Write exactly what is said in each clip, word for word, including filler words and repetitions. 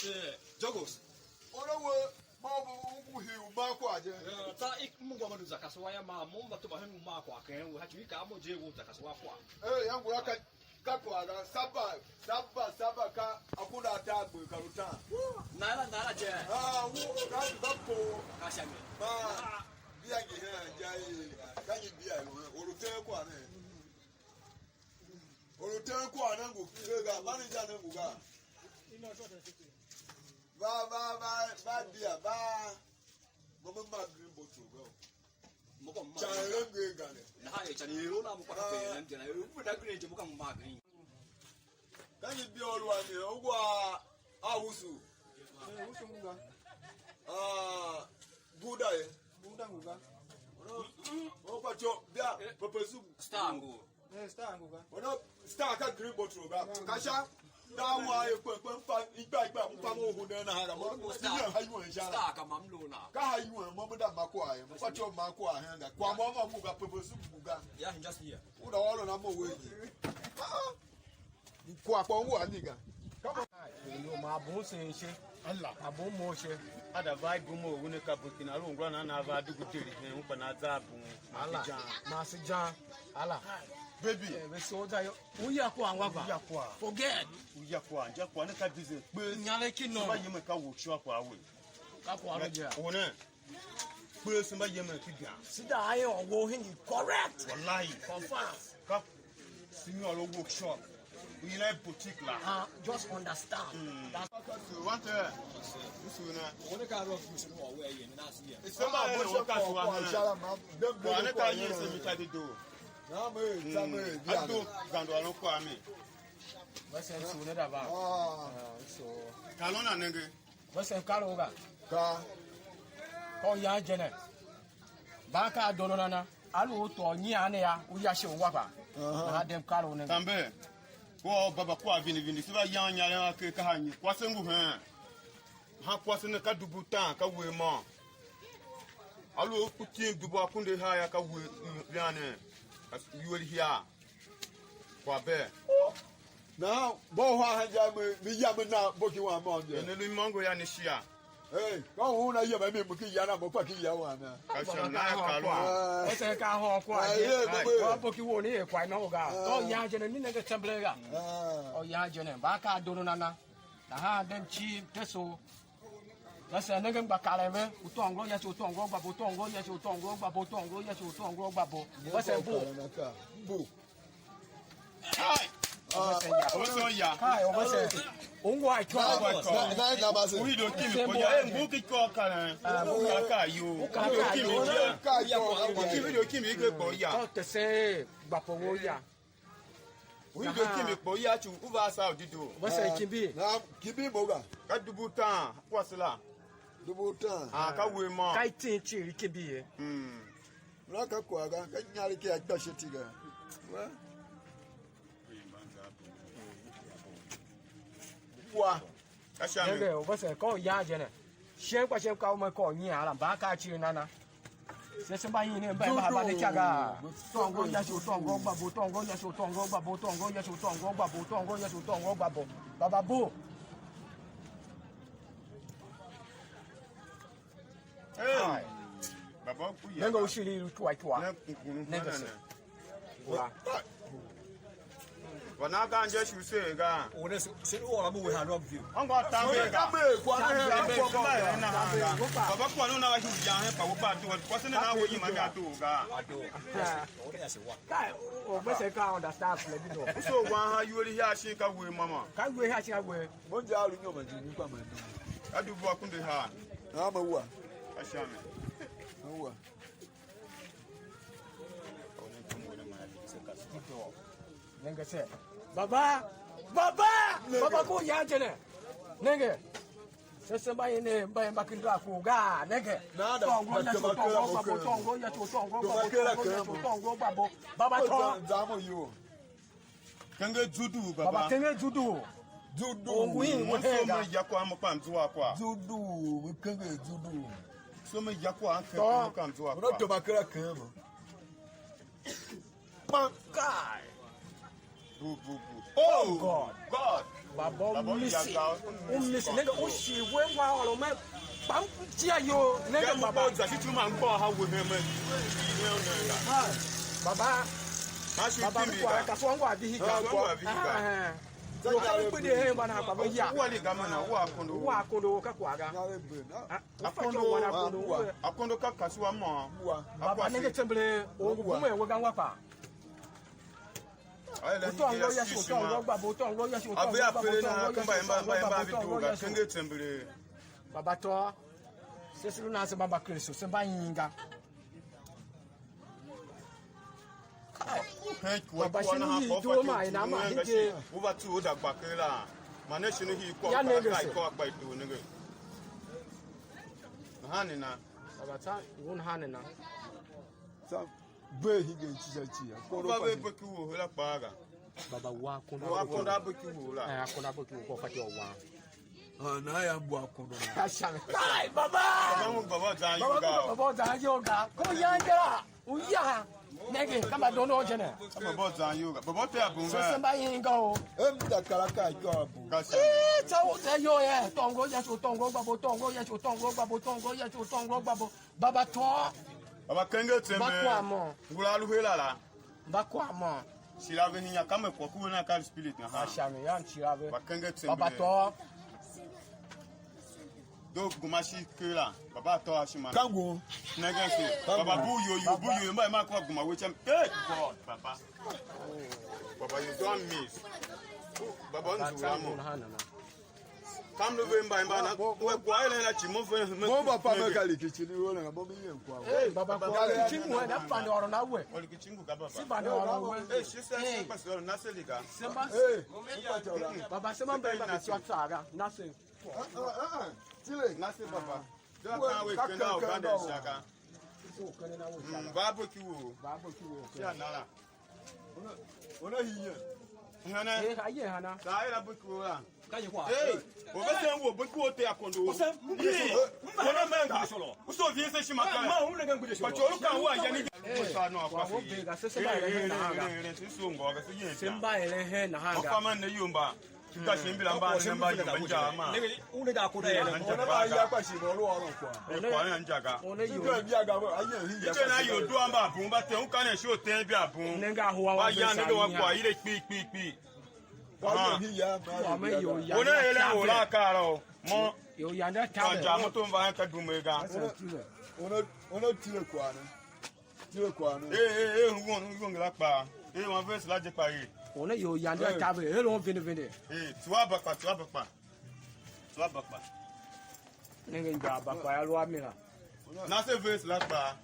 Eh, Jogos. Ora we, ma u, u, u hii u maa kwagh je. Eh, ta ik mu ngwa ma du za kasua ya ma, mo mba to ba hen u maa kwagh ken we, ha chu i ka mo je u za kasua kwagh. Eh, ya ngula ka, ka kwagh ga, saba, saba, saba ka akunda ata gbe ka lu tan. Naira, naira je. Ah, u, ka, ka po. Ka sha mi. Ma, bia ngi hen ja e, ka ngi bia lu hen, u lu ten kwagh ne. U lu ten kwagh ne ngu ga, manager ne ngu ga. Va, va, va, va bia, va. Mo me ma green bottle ga. Mo ko ma. Cha ere nge ga ne. Na ha e cha ni ro na mo kwa pe ne mjana. U pe da green je mo ka mo ma green. Ka nyi bia u lu a mi, u gwa a usu. Eh, usu ngu ga. Ah, guda ye. Guda ngu ga. O kwa cho bia pepe soup. Star ngu. Eh, star ngu ga. Ono star ka green bottle ga. Ka sha. Da wa ye kpe kpe mpa igba igba mpa mo hu ne na ha ga. Mo mo star. Ha yuan sha. Star ka mam lo na. Ka ha yuan mo mo da ma kwa ye. Mo kwa cho ma kwa hen ga. Kwa mo mo mu ga pepe soup mu ga. Yeah, he just here. U da wa lo na mo we ye. Ah. Kwa kwa u a ni ga. Come on. Yo, ma bun sen she. Allah. A bun mo she. A da vai gum u ne ka Burkina, a lu ngula na na va dughu deri hen u kpa na za bun. Allah. Masijan. Masijan. Allah. Baby. Eh, ve soja yo. U ya kwa ngwa ba. U ya kwa. Forget. U ya kwa, nja kwa ne ka dize. Kpe. Nyale ki no. Ba yeme ka workshop kwa we. Ka kwa ro ja. One. Kpe se mba yemen ki gan. Sida aye on wo hing correct. Wallahi. Confirm. Ka senior lo workshop. We like boutique la. Ah, just understand. Mm. That's so what uh, this one. What the kind of you should know where you na see here. It's somebody ah, work as one. Kwa ne ka yin se mi ta di do. Na me, ta me. Ado gando alo kwa mi. What's up, so that about? Ah, so. Kalona nenge. Vesen kar u ga? Ka. Ka u yan je ne. Mba ka a dondo nana, a lu u tôô nyian ne yô, u ya she u wa kpa. Aha. Nahan dem kar u ne. Tambe, kwagh u baba kwagh vindi vindi, se va yan inyar a ker ka hanyi? Kwase ngu heen? Nahan kwase ne ka dubu utaan, ka uwegh môm. A lu u tim dubu akunduahar yô, ka uwegh, mm, ian ne, ka iwer ihiar. Kwagh bee. Nahan mba uhar hen ja me, me ya me na boki wam môm je. Ene lu imôngo ya ne shia. Hey, ka u una yem a mi, mo ki ya na, mo kpa ki ya wam na. Ka sha na ya ka lu. Ah. Ese ka hô kwa. Ah, je. Yeah, baba. Wa boki wo ni e kwa imôngo ga. Ah. Ka u yan je ne, mi nenge tembele ga. Ah. Ka u yan je ne, mba ka dondo nana. Nahan dem cii, teso. Yase, nenge m gba karen ve, u tôô ngô, yase, u tôô ngô, gba bo, u tôô ngô, yase, u tôô ngô, gba bo, u tôô ngô, yase, u tôô ngô, gba bo. Wase bu. Bu. Kai! Wase ya. Wase ya. Kai, wase. Ungwa ikô. Na, na, na, basi. Uhi do kimi ko ya, e mbu ki ko karen. Ah, mbu ka yo. Uhi do kimi ya. Ka yo. Kimi do kimi ke ko ya. Ko te se gba po wo ya. U hide kimbi kpo ya ci u va saa u dedoo. Vese kimbi. Na kimbi mo ga. Ka dubu utaan kwase la. Dubu utaan. Ah, ka uwegh môm. Ka itin cii kimbi ye. Mm. Na ka kwagh ga, ka inyaregh ki a gba isheti ga. Wa. Wa. Ka sha mi. Nenge, u vese ka u yan je ne. Shen kpa shen ka u me kôr nyian la, mba ka a cir nana. Se se mba yin ne, mba mba haba ne ikaga. Tôô ngô yase, u tôô ngô gba bo, tôô ngô yase, u tôô ngô gba bo, tôô ngô yase, u tôô ngô gba bo, tôô ngô yase, u tôô ngô gba bo. Baba bo. Hey. Baba ku ya. Nenge u shiri lu twa twa. Ne ku ku. Nenge se. Wa. Wa na ga nje shu se ga. O ne se, se o la mu we ha rock view. An ga ta me ga. Ta me kwa na he kwa kwa. Baba kwa no na wa shu ja he pa wo pa tu. Kwa se na na wo yi ma ga tu ga. Ado. O ne ya se wa. Kai, o me se ka understand play bi no. So wa ha yori ya shi ka we mama. Ka we ha shi ka we. Mo ja lu nyoma ji ni kwa ma. Adu bwa kunde ha. Na ma wa. Ashame. Ma wa. Nenge se. Baba! Baba! Baba, ko yan je ne. Nenge. Se se mba ine, mba mba kindra ku ga. Nenge. Nada. Tongo ya to, tongo babo, tongo ya to, tongo babo, tongo ya to, tongo babo. Baba to. Zamo yo. Kenge zudu, baba. Baba, kenge zudu. Zudu. Ongu in mo so me ya kwa mo kpa mzua kwa. Zudu, kenge zudu. So me ya kwa an kenge mo kpa mzua kwa. Mo to ba kera kemo. Kpan kai. Bu, bu, bu. Oh, God. God. Baba, u misi, u misi. Nenge, u shi we ngwa ôron me, kpa m tia yo. Nenge, baba. Za shi chuma ngwa ha we he me. Baba. Baba, ku kwagh ka so ngwa vihi ga. Ngwa vihi ga. Yo ka lu kpidi hen mba na kpa ve ya. Wa li ga mana, wa kondo. Wa kondo ka kwagh ga. Ah, u fa cho wa na kondo. Akondo ka kasua mo. Baba, nenge tembele, o ngu bume we ga ngwa pa. Utôngo Yesu, utôngo gba bo, utôngo Yesu, utôngo gba bo, utôngo Yesu, utôngo gba bo, utôngo Yesu. Kenge tembele. Baba tôô. Se se lu nan se mba mba Kristu, se mba inga. Baba shi ni hii doo ma ina ma hide. U va tsuwe u da gba kera. Ma ne shi ni hii kwa u kar akaa i kôr gba i doo nenge. Nahan nena. Baba tsa ngun han nena. Tsô gbe hingen ci sha ci, a kondo. U va ve kwase. Beki u hela kpaa ga. Baba wa kondo. Wa kondo a beki u la. Eh, a kondo a beki u ko fati o wa. Ah, na ya mbu a kondo na. Ka sha. Kai, baba. Baba mu baba zan yu ga. Baba zan yu ga. Ko ya ngera. U ya. Nenge, kama dono jene. Baba zan yu ga. Baba te abun ga. Se se mba yin ga o. Em da kara ka ikyo abu. Ka sha. Eh, tsa u te yo ye. Tongo ya chu tongo gba bo, tongo ya chu tongo gba bo, tongo ya chu tongo gba bo. Baba tôô. Baba kenge tsembe. Mba kwa mo. Ngula lu hela la. Mba kwa mo. Shira ve hinya kama kwa kuwe na ka spirit na ha. Ashami yan shira ve. Ba kenge tsembe. Baba tôô. Do guma shi kera. Baba tôô shi ma. Kango. Nenge se. Baba bu yo yo bu yo mba ma kwa guma we chem. Hey God, baba. Baba, you don't miss. Baba nzula mo. Kam lu ve mba mba na. We kwa ile na chi mo ve. Mo ba pa me ka likichin wo na mo mi yen kwa. Hey, baba kwa. Kichin wo na pa ndo na we. Likichin ku ka baba. Si ba ndo we. Eh, shi se se pa so na se liga. Se ba. Eh, baba se ma mbe ba ke tswa tsara. Na se. Ah, ah, ah. Chile. Na se baba. Do ka we kenda u gande shaka. Mm, ba bo ki wo. Ba bo ki wo. Ya na la. Ona, ona hiye. Hana. Eh, aye hana. Sa ira bo ki wo la. Ka yi kwa. Hey, o ve sen wo bo ki wo te akondo. O sen, mbe. Ona men ga solo. U so vie se shima ka. Ma, u le ga ngbe solo. Kwa choro ka wa ya ni. Sa no kwa. Wa wo be ga se se ba ya na ga. Se so ngo ga se ye. Se mba ele he na ga. Kwa man ne yumba. Ka shi mbila mba ne mba yumba ja ma. Nenge, une da koda ya. Ona ba ya kwa shi bo lo oro kwa. E kwa na njaga. One yo. Ndio bia ga ba, aye hi ya. Ite na yo dua mba bun ba te, u ka ne shi o ten bia bun. Nenge a huwa wa. Ba ya nenge wa kwa ile kpi kpi kpi. Kwa yo hi ya ba. Kwa me yo ya. One ele o la ka ro. Mo. Yo ya nda ta. Ka ja mo to mva ka dume ga. Ona, ona tile kwa ne. Tile kwa ne. Eh, eh, eh, huon, huon la kpa. Eh, wan verse la je kpa ye. One yo yande. Eh. Tabe, he lo vende vende. Eh, tua bakpa, tua bakpa. Tua bakpa. Nenge nja bakpa ya lu a mi la. Na se verse la kpa.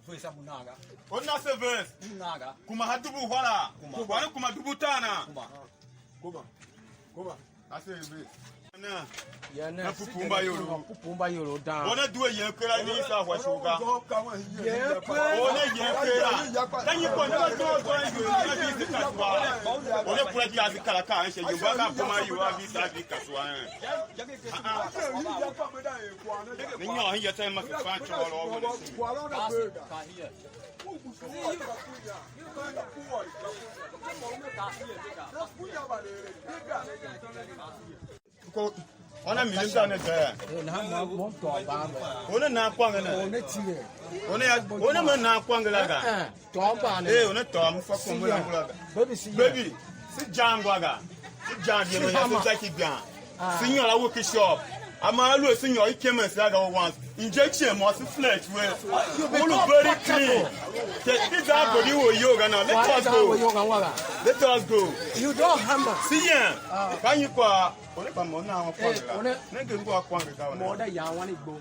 Verse a munaga. O na se verse. Munaga. Kuma ha dubu hwala. Kuma. Kuma. Wani kuma dubu tana. Kuma. Kuma. Kuma. Ase ebe. Na. Ya ne. Na pupumba yolo. Pupumba yolo da. Ona due yen kera ni sa hwa shuga. Yen kera. Ona yen kera. Kanyi ko na do do yen na bi se ka swa. Ona kura ji asi kala ka an she yumba ka kuma yu a bi sa bi ka swa. Ni nyo hin ya sa ma fa cho lo wo. Ka hia. Ko, ona milim sa ne za ya. Eh, na mo, mo to ba mo. Ona na kwang ne. Ona tire. Ona ya, ona ma na kwang la ga. Eh, to ba ne. Eh, ona to mu fa ko mo la ga. Baby, si ya. Baby, si jangwa ga. Si jangwa ye me ya se sa ki bia. Si nyôr a workshop. Ama a lu a si nyôr i kemen se a ga once. Injection mo si flesh we. U lu very clean. Te, these are body wo yoga now. Let us go. Let us go. You don't hammer. Si yen. Ka nyi kwa. One pa mo na wa kwa. Ne ngi ngwa kwa ngi ga. Mo da ya wani gbo.